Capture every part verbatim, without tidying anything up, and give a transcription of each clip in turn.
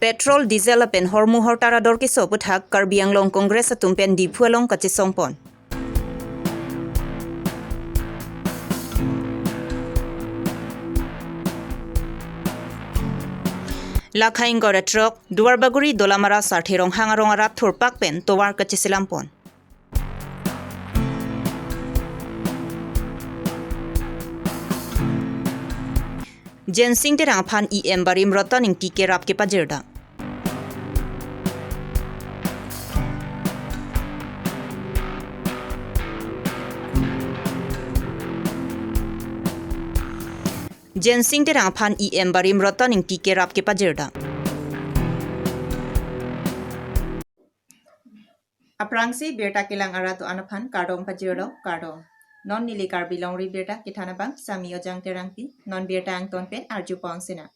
Petrol, diesel lapen hormu hortar ador keso aputhak Karbi Anglong Congress atum pen Diphu along kachesong pon. Lakha ingkoi ra throk, Duarbagori Dolamara Sarthe Ronghang arong arat thurpak pen tovar kacheselam pon. Jensing Terang aphan E M barim Roton Ingti kerap kepajirda. Jensing Terang aphan E M barim Roton Ingti kerap kepajirda. Aphrangsi birta kelang arat do-an aphan kardom pajirlo, kardom. Non neli Karbi Longri Birta kethan abang Sami Ojang Terangpi, non birta angton pen arju pon sinang.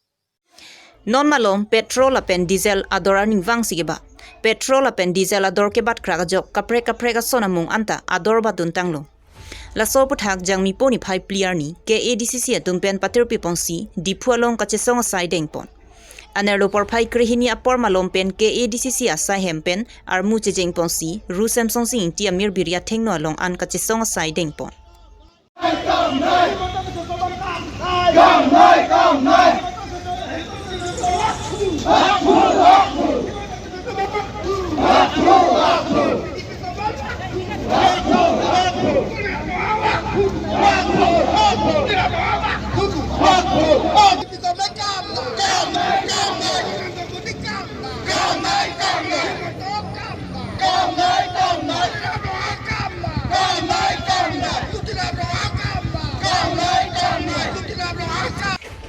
Non malom petrol lapen diesel ador arni vangsi keba. Petrol lapen diesel ador kebatkrak ajok kaprek kaprek ason amung anta ador batdun tanglo. Laso aputhak Jangmi po niphai phli arni K A D C C atum pen patirpi ponsi Diphu along kachesong asai deng pon. Anerlo porphai krehini apor malom pen K A D C C asai hem pen armu chejeng ponsi Ru Semsongsing Ingti amir biri athengno along an kachesong asai deng pon.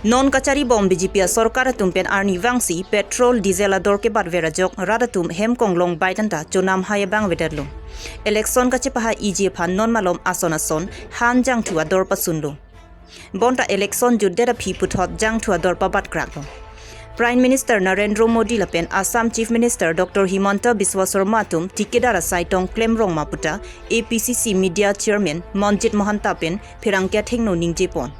Non kachari bom B J P asorkar atum pen arni vangsi petrol, diesel ador kebatver ajok rat atum hem konglong bai tanta chonam hai abang avedetlo. Election kachepaha iji aphan non malom ason ason han jangthu ador pasunlo. Bonta election jutdet aphi puthot jangthu ador pabatkraklo. Prime Minister Narendra Modi lapen Assam Chief Minister Doctor Himanta Biswa Sarma atum thikadar asai tong klem rong ma puta A P C C Media Chairman Monjit Mohanta pen pherangke athengno ningje pon.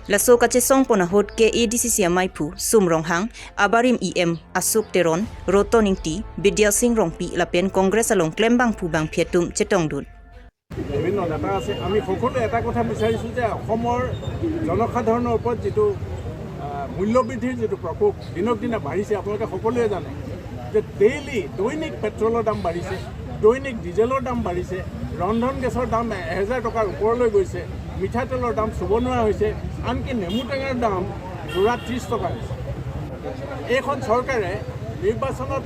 Laso kachesong pon ahut K A D C C amaiphu Sum Ronghang, abarim E M Ashok Teron, Roton Ingti, Bidya Sing Rongpi lapen Congress along klembangphu bangphi atum chetongdun. বিভিন্ন নেতা আছে। আমি সকলোৱে এটা কথা বিচাৰিছোঁ যে অসমৰ জনসাধাৰণৰ ওপৰত যিটো, আহ, মূল্যবৃদ্ধিৰ যিটো প্ৰকোপ দিনক দিনে বাঢ়িছে, আপোনালোকে সকলোৱে জানে যে ডেইলি, দৈনিক পেট্ৰলৰ দাম বাঢ়িছে, দৈনিক ডিজেলৰ দাম বাঢ়িছে, ৰন্ধন গেছৰ দাম এহেজাৰ টকাৰ ওপৰলৈ গৈছে, মিঠাতেলৰ দাম চুব নোৱাৰা হৈছে, আনকি নেমু টেঙাৰ দাম যোৰা ত্ৰিশ টকা হৈছে। এইখন চৰকাৰে নিৰ্বাচনত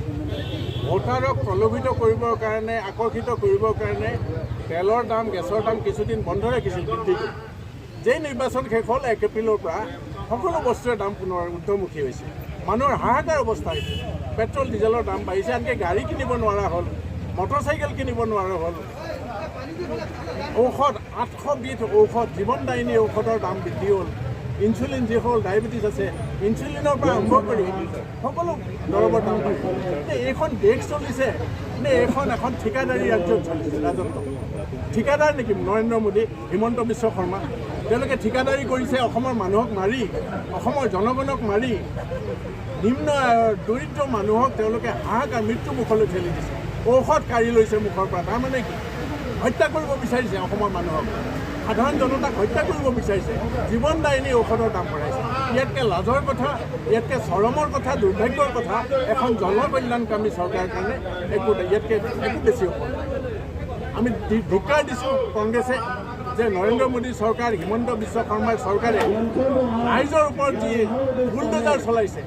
ভোটাৰক প্ৰলোভিত কৰিবৰ কাৰণে, আকৰ্ষিত কৰিবৰ কাৰণে তেলৰ দাম, গেছৰ দাম কিছুদিন বন্ধ ৰাখিছিল বৃদ্ধি কৰি। যেই নিৰ্বাচন শেষ হ'ল, এক এপ্ৰিলৰ পৰা সকলো বস্তুৰে দাম পুনৰ ঊৰ্ধ্বমুখী হৈছে। মানুহৰ হাহাকাৰ অৱস্থা হৈছে। পেট্ৰল, ডিজেলৰ দাম বাঢ়িছে, আনকি গাড়ী কিনিব নোৱাৰা হ'ল, মটৰচাইকেল কিনিব নোৱাৰা হ'ল। ঔষধ, আঠশ বিধ ঔষধ, জীৱনদায়িনী ঔষধৰ দাম বৃদ্ধি হ'ল। ইনচুলিন যিসকল ডায়েবেটিছ আছে, ইনচুলিনৰ পৰা আৰম্ভ কৰি সকলো দৰৱৰ দাম বাঢ়িছে। নে এইখন দেশ চলিছে, নে এইখন এখন ঠিকাদাৰী ৰাজ্যত চলিছে, ৰাজত্ব? ঠিকাদাৰ নেকি নৰেন্দ্ৰ মোদী, হিমন্ত বিশ্ব শৰ্মা? তেওঁলোকে ঠিকাদাৰী কৰিছে অসমৰ মানুহক মাৰি, অসমৰ জনগণক মাৰি, নিম্ন আয়ৰ দৰিদ্ৰ মানুহক তেওঁলোকে হাহাকাৰ মৃত্যু মুখলৈ ঠেলি দিছে। ঔষধ কাঢ়ি লৈছে মুখৰ পৰা। তাৰমানে কি? হত্যা কৰিব বিচাৰিছে অসমৰ মানুহক, সাধাৰণ জনতাক হত্যা কৰিব বিচাৰিছে। জীৱনদায়িনী ঔষধৰ দাম বঢ়াইছে। ইয়াতকে লাজৰ কথা, ইয়াতকে চৰমৰ কথা, দুৰ্ভাগ্যৰ কথা এখন জনকল্যাণকামী চৰকাৰৰ কাৰণে একো নাই। ইয়াতকে একো বেছি হ'ব নোৱাৰে। আমি ধি-, ধিক্কাৰ দিছোঁ কংগ্ৰেছে যে নৰেন্দ্ৰ মোদী চৰকাৰ, হিমন্ত বিশ্ব শৰ্মাৰ চৰকাৰে ৰাইজৰ ওপৰত যি বুলডোজাৰ চলাইছে,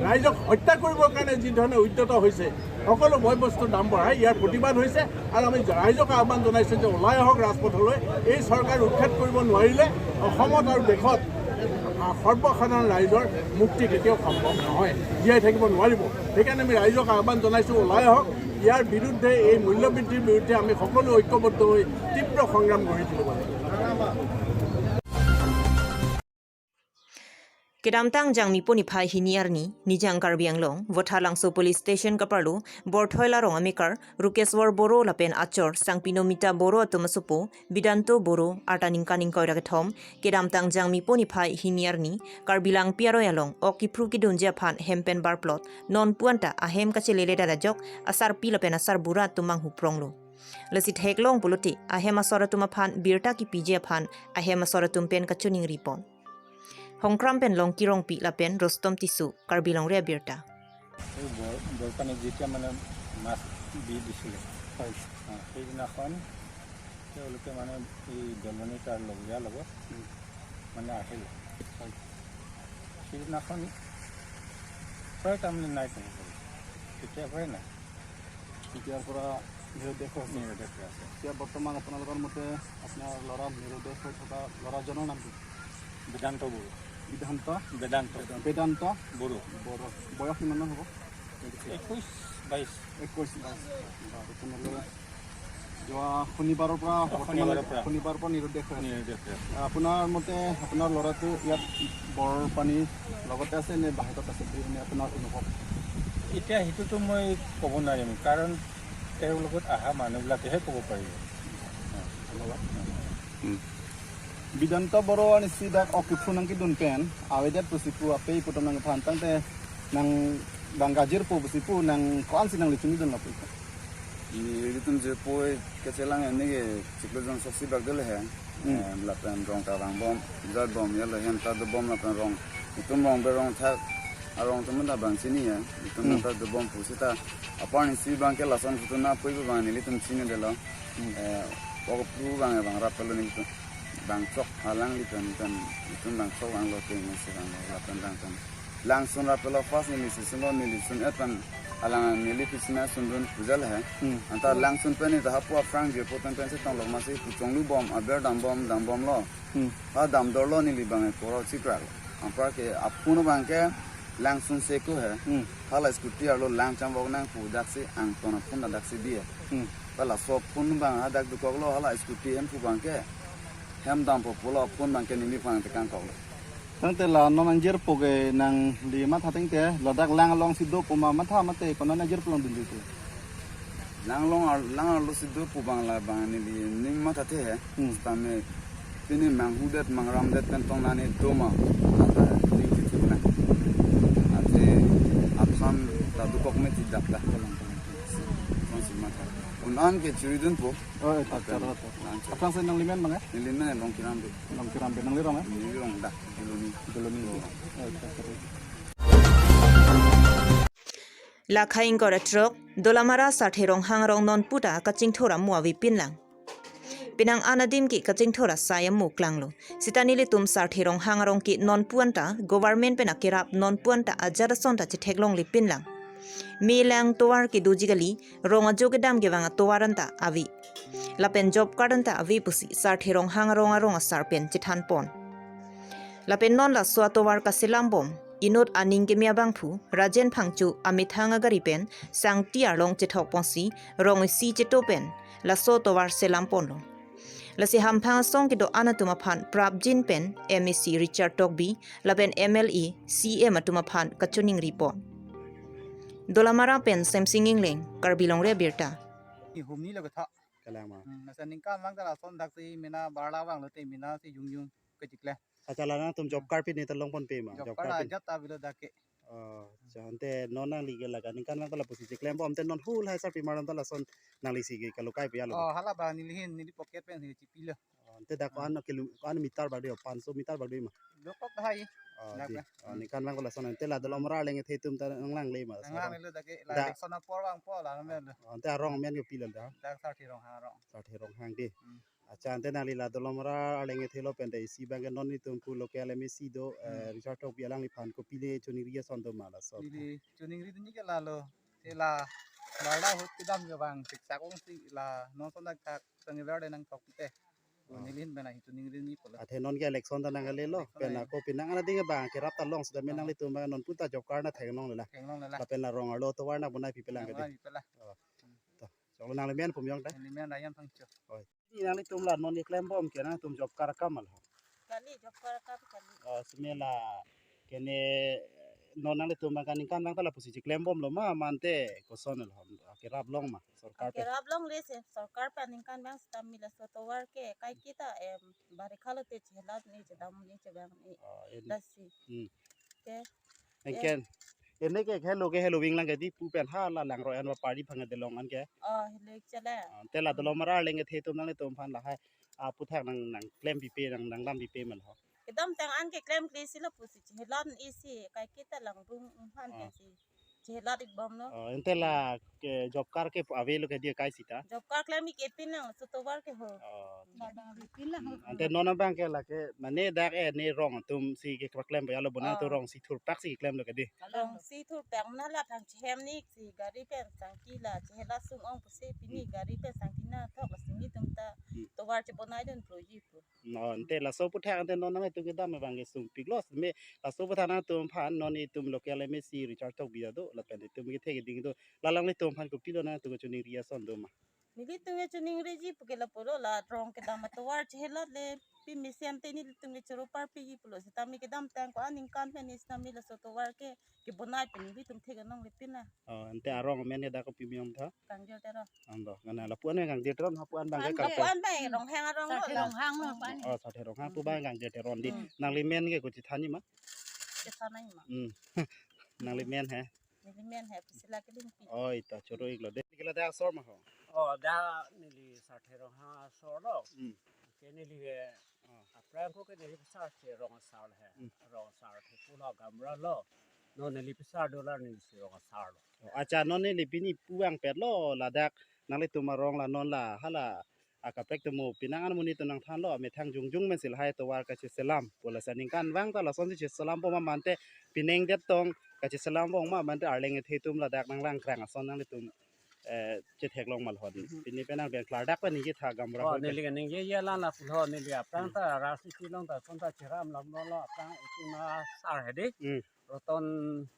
ৰাইজক হত্যা কৰিবৰ কাৰণে যি ধৰণে উদ্যত হৈছে, সকলো বয় বস্তুৰ দাম বঢ়াই ইয়াৰ প্ৰতিবাদ হৈছে। আৰু আমি ৰাইজক আহ্বান জনাইছোঁ যে ওলাই আহক ৰাজপথলৈ। এই চৰকাৰ উৎখাত কৰিব নোৱাৰিলে অসমত আৰু দেশত, আহ, সৰ্বসাধাৰণ ৰাইজৰ মুক্তি কেতিয়াও সম্ভৱ নহয়, জীয়াই থাকিব নোৱাৰিব। সেইকাৰণে আমি ৰাইজক আহ্বান জনাইছোঁ, ওলাই আহক। ইয়াৰ বিৰুদ্ধে, এই মূল্যবৃদ্ধিৰ বিৰুদ্ধে আমি সকলো ঐক্যবদ্ধ হৈ তীব্ৰ সংগ্ৰাম গঢ়ি তুলিব লাগিব। Kedamtang Jangmi po niphai hini arni, Nijang Karbi Anglong, Vothatlangso Police Station kaparlo, Borthoila Rong amekar, Rukeswar Boro lapen achor, Sangpi Nomita Boro atum asopo, Bidanto Boro, arta ningkan ingkoi ra kethom, kedamtang Jangmi po niphai hini arni, Karbi Langpi aroi along, ok kiphru kidunji aphan hem pen barplot, nonpu anta ahem kachelele dada jok, asarpi lapen asarbura atum manghu pronglo. Lasi theklong pulote, ahem asor atum aphan birta kipiji aphan, ahem asor atum pen kachoningri pon. Hongkram pen Longki Rongpi lapen Rostom Tisso, Karbi Longri Abirta. এই বৰ- বৰপানী যেতিয়া মানে মাছ দি দিছিলে, হয়। অ, সেইদিনাখন তেওঁলোকে মানে এই দলনি তাৰ লগৰীয়া লগত, উম। মানে আহিলে। হয়। সেইদিনাখন প্ৰায় তাৰমানে নাই ক'ব পাৰি, তেতিয়াৰ পৰাই নাই। তেতিয়াৰ পৰা নিৰুদ্দেশ হৈ আছে। নিৰুদ্দেশ হৈ আছে। এতিয়া বৰ্তমান আপোনালোকৰ মতে আপোনাৰ ল'ৰা নিৰুদ্দেশ হৈ থকা ল'ৰাজনৰ নাম কি? বেদান্ত বড়ো। বেদান্ত? বেদান্ত। বেদান্ত? বড়ো। বড়ো। বয়স কিমান মান হ'ব? একৈশ, বাইশ। একৈশ, বাইশ। বাৰু, তেনেহ'লে যোৱা শনিবাৰৰ পৰা, অ, বৰ্তমান শনিবাৰৰ পৰা। শনিবাৰৰ পৰা নিৰুদ্দেশ হৈ আছে। নিৰুদ্দেশ হৈ আছে। আপোনাৰ মতে আপোনাৰ ল'ৰাটো ইয়াত বৰপানীৰ লগতে আছে নে বাহিৰত আছে বুলি এনে আপোনাৰ অনুভৱ? এতিয়া সেইটোতো মই ক'ব নোৱাৰিম, কাৰণ তেওঁৰ লগত অহা মানুহবিলাকেহে ক'ব পাৰিব। ধন্যবাদ। Bidanto Boro arnisi dak ok kiphru nangkedun pen avedet pusi pu ape iputum nangthan tangte nang bang kajirpo pusi pu nang ko-ansi nangli chingdun lapu? Nelitum jirpo kachelang, neli ke chiklo jon soksi bak dele he. Hmm. Eh, lapen rong ta vangbom, jatbom, ya lahen ta dobom lapen rong. Itum rong berong thak, arong atum ta bang chini ya. Itum Hmm. ta dobom pu seta. Apar nisi bang ke lason putuna pui bang nelitum chinidetlo. Hmm. Eh, ok kiphru bang bang rap pelo nelitum. Bang chok alanglitum, itum, itum bang chok vanglo, teng si vanglo, lapen bang tang. Langsun rap pelo first neli si sunlo, neli sun-et pen alang neli phi sina sundun puja le he. Hmm. Anta langsun pen ni ta hapu aphrang je po pen pen si tonglok masi puchonglu bom, aber dambom, dambomlo. Hmm. Ha damdorlo neli bang koro chikrak. Anparke aphun bang ke langsun seko he. Hmm. Hala scooty arlo lang cham vok nang pu daksi angton aphun ta daksi di he. Hmm. Hala laso phun bang hadak dukoklo, hala scooty hem pu bang ke. Hem dampo pulo phun bang ke neliphan tekang koklo. Tangte la non nangjirpo ke nangli matha tangte ladak lang alongsi do pu ma matha mate ko non nangjirpo along dunju tu? Lang along ar-, lang arlosi do pu bang la bang neli ning mathathe he. Hmm. Sitame pini manghudet mangramdet pen tong nani do ma. Ata ning kitu na. Ate apham ta dukok me ti dak dak kolong kolong. Konsi matha. Un-an ke churidunpo. Oh, eh, tak, Akan tak, tak. Langsung. Aphrangsi nangli men bang, eh? Neli men Longki Rongpi. Longki Rongpi, nangli rong, eh? Neli rong dak, Doloni. Doloni. Oh. Eh, tak, tak. Lakhai ingkoi ra throk, Dolamara Sarthe Ronghang arong nonpu ta kachingthur amo ave pinlang. Penang an adim ke kachingthur asai amo klanglo. Seta nelitum Sarthe Ronghang arong ke nonpu anta, government pen akerap nonpu anta ajat ason ta chetheklongle pinlang. Melang tovar kedoji kali, rong ajo kedam kevang atovar anta ave. Lapen job card anta ave pusi Sarthe Ronghang arong arong asar pen chethan pon. Lapen non laso atovar kaselam bom, inut aning keme abangphu, Rajen Phangcho amethang agari pen, Sangti arlong chethok ponsi, rong isi cheto pen, laso tovar selam ponlo. Lasi hamphang asong kedo-an atum aphan prapjin pen, M A C Richard Tokbi, lapen M L A, C M atum aphan kachoningri pon. Dolamara pen Semsing Engleng, Karbi Longri Abirta. Ihumni lo ketha. Kalang ma. Hmm, nasa ningkan lang ta lason daksi mena barla vanglote mena si yung yung kachikle. Acha la nangtum job card pini ta long ponpe ma. Job card pini. Ajat ta avelo dak ke. Oh, acha, ante non nangli ke laga ningkan lang ta lapusi cheklem bom te non hul hai sarpi maram ta lason nanglisi ke kalokai pi alo. Oh, hala ba neli hin neli pocket pen si chipilo. Oh, ante dak Hmm. ko-an kilo, ko-an meter bak di, panso meter bak di ma. Dokok hai. Oh, dak di. Ba. Oh, Hmm. ningkan lang ta lason ante la Dolamara arleng ethe atum ta nanglangle ma. Nanglangle lo dak ke la Da. election apor vangpo la melo. Oh, ante arong amen ke pilo da. Dak Sarthe Ronghang arong. Sarthe Ronghang di. Hmm. Acha, ante nangli la Dolamara arleng ethe lo pen dei isi bang ke non itum pu local M A C do, eh, Hmm. Richard Tokbi alangliphan kopile choningri ason do ma laso. Neli choningri dunji ke lalo. Te la barla ahut kedam kevang siksak ongsi la non son dak thak sang ver de nangthok te. Oh, Oh. neli hin bena hi choningri dunji pulo. Athe non ke election ta nanglelo, Election pen nang- ako pinang ana ding bang kerap ta long sita Hmm. menang litum bang nonpu ta job card nangtheklongle la. Theklongle la. Lapen la rong arlo tovar nang bonai pipelang ke de. Nang bonai pipelang. Oh. Hmm. To, choklo nangli men pu meyong ta. Neli men Rajen Phangcho. Oh. Di nanglitum la non keklem bom ke nangtum job card akam ma la? Kali, job card akam kali. Oh, sime la Kene non nanglitum abang ke aningkanvang ta lapusi chiklembomlo ma, mante koson lo, kerap long ma sorkar pen? Kerap longle si, sorkar pen aningkanvang sitame laso tovar ke kaiketa em barikha lote chelat ni chedam ni chevang ni. Oh, en- Lasi. Hmm. Ke. Anke, ene ke helo ke helo vinglang ke di pu pen hala Langroi anparty aphan ke delong anke. Oh, helo chele. Ah, te la delong mara arleng kethe atum nanglitum aphan lahai aputhak nang nangklempipe nang nanglampipe ma lo? Kedamtang anke klemkle si lapusi chelat isi kaiketa langdung aphan ke si chelat ikbomlo. Oh, ante la ke job card ke avelo ke dia kai sita? Job card klem ik epin nang laso tovar ke ho. Oh. Labang epin lang ho. Hmm, ante non abang ke lake mane dak ene rong atum si keklem ya lo, bonang atum rongsi thurpak si klemlo ke di? Rongsi thurpak na la thang chehem ni si gari pen sangki la chelat sung ong pusi pini gari pen sangki na thok lasi nelitum ta tovar chebonaidun proji pu. Non ante laso aputhak ante non nanglitum kedam abang ke sungpiklo, me laso aputhak nangtum aphan non itum local MAC Richard Tokbi ta do lapen itum kethe keding do, la alanglitum aphan kopilo nangtum kachiningri ason do ma? Nelitum kachiningriji pu ke lapulo, la rong kedam atovar chelat le pi mesen te nelitum ke choro parpiji pulo sitame kedamtang ko aningkan pen ni sitame laso tovar ke kebonai pen nelitum thek anong le pina. Oh, ante arong amen ke dak kopi mi ong tha? Kangjir Teron. Ando, ngana lapu-an Kangjir Teron, hapu-an abang ke Kangjir. Kaprek? Hapu-an abang Ronghang arong lo. Sarthe Ronghang lo, hapu-an. Oh, Sarthe Ronghang pu abang Kangjir Teron di. Hmm. Nanglimen ke kochethan ni ma? Chethan ni ma. Hmm. Nanglimen he? Nelimen he, Priscilla Kelingpi. Oh, ita choro iklo de. Kila dak asor ma ho? Oh, dak neli Sarthe Ronghang asor lo. Hmm. Ke neli ke, oh, aphrang ko ke neli pasar si rong asar he. Hmm. Rong asar ke pulo gamra lo. Non neli pasar dolar neli si rong asar lo. Oh, acha non neli pini pu vangpetlo ladak nanglitum arong la non la hala akaprek atum mo pinang an monit atum nangthanlo, amethang jongjong men si lahai tovar kacheselam pu lasi aningkanvang ta lasonsi cheselambom ma, mante pining det tong kacheselambom ma, mante arleng kethe atum ladak nanglangkrang ason nanglitum eh, chetheklong ma lo di. Mhm. Pini penang pen klardak pen ningje tha gamra. Oh, ho pen. Neli kaningje ya la lapulo, neli aphrang ta rasi chilong ta son ta cheram lam lo lo aphrang isi ma sar he di. Hmm. Roton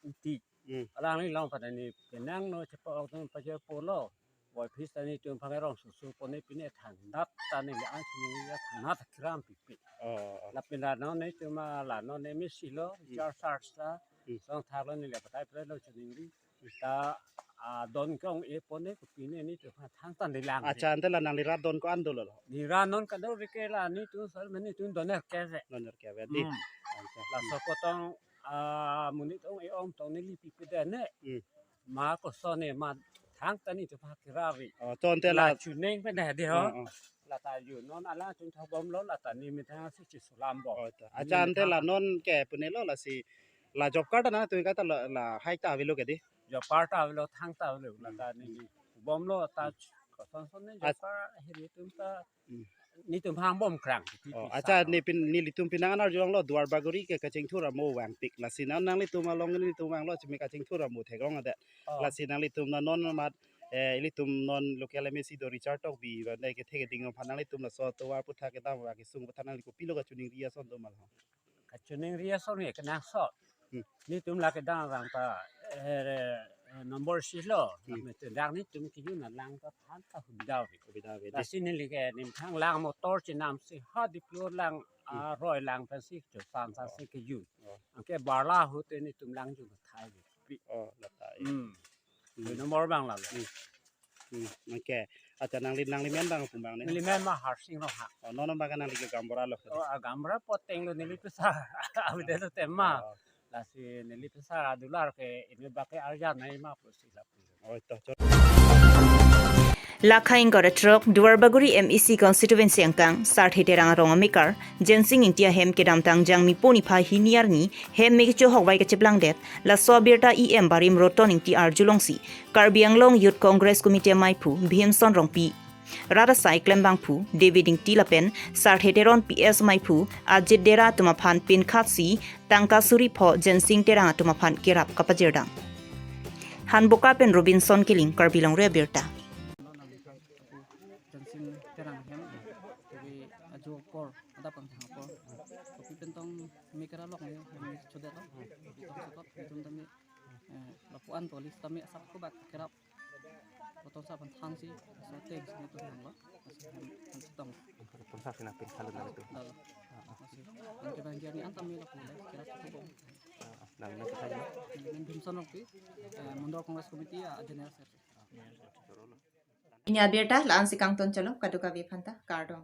Ingti. Hmm. Alangli along pada ni penang no chepa ok tum paje polo. Boy phis ta nelitum aphan rong susu pone pine thangnat ta neli an sini ya thangnat kiram pipi. Oh, oh. Lapen la non nelitum la non MAC lo, hmm, Richard Sarsa. Hmm. Song thak lo neli patai pre lo chiningri. Ta, ah, don ke ong-e pone kopine nelitum aphan thangta neli lang. Acha, ante la nangli rat don ko-an dolo lo? Neli rat non kadokave ke la nelitum sar mene nelitum doner ke se. Doner ke ave di. Hmm. Acha. Laso kotong, ah, monit ong-e ong tong neli pipi dene. Hmm. Ma koson ne ma thangta nelitum aphan kiravi. Oh, to ante la la chuning pen he di ho. Oh, oh. Lata ju non alangtum thobomlo lata ne methang si cheselambom. Oh, to. Acha, ante la non ke pune lo lasi la job card nangtum kaita la, lahai ta avelo ke di? Job card ta avelo, thangta avelo. Hmm. Lata neli bomlo ta, hmm, koson son ne job card hiri atum ta, hmm, nelitum aphan bom krang. Oh, acha, ne pin nelitum pinang an arjulonglo Duar Bagori ke kachingthur amo vangpik. Lasi non nanglitum along nelitum vanglo simi kachingthur amo theklong adet. Oh. Lasi nanglitum non non mat, eh, ilitum non local MAC do Richard Tokbi ba ne kethe keding aphan nanglitum laso tovar aputhak kedam ba kesung aputhak nangli kopilo kachiningri ason do ma lo? Kachiningri ason ke kenangsot. Hmm. Nelitum la kedam abang ta, eh, number isi lo. Hmm. Lapen te dak nelitum kejun alang ta than ta hubida ave. Hubida ave. Lasi neli ke nemthang lang motor chenam si ha Diplu lang, hmm, ah, Roi lang pen si chosan san, oh, si kejun. Oh. Anke barla ahut te nelitum lang jun thai pi. Oh, lata. Hmm. Hmm. Dui nombor abang la lo. Hmm. Hmm, okay. Acha, nangli, nanglimen abang pu abang ne? Nelimen ma Harsing Ronghang. Oh, non abang nangli ke gaonbura lo? Oh, ah, gaonbura poteng lo neli pasar. Avide lo tema. Oh. Lasi neli pasar adular ke ini bake arjan nai ma pusi lapu. Oh, to, chot. Lakha ingkoi ra throk Duarbagori MAC constituency angkang Sarthe Terang arong amekar Jensing Ingti ahem kedamtang Jangmi po niphai hini arni hem me kechohok vai kacheplangdet, laso abirta EM barim Roton Ingti arjulongsi Karbi Anglong Youth Congress Committee amaiphu Bhimson Rongpi, rat asai klembangphu David Ingti lapen Sarthe Teron P S amaiphu Ajit Dera atum aphan pinkhatsi tangka suri pho Jensing Terang atum aphan kerap kapajirdam. Hanboka pen Robinson Killing, Karbi Longri Abirta. Jensing Terang hem, jadi ajo apor, adap kangthang apor. Kopi pen tong me kerap lok ne, hem me chodet lo. Kopi tong sokot, itum tame, eh, lapu-an to list tame asap ko bak kerap. Kotongsa aphan thansi, sa teng sini tu nang lo. Asi ham ham sitong. Kotongsa sina pin khalu na itu. Dal. Asi. Anke bang jani antam mila pula kira tu bong. Nang nang saja. Nang Bhimson Rongpi, eh, Mandal Congress Committee, ah, General Secretary. Pini abirta la-ansi kangton chalo, kadokave aphanta kardom.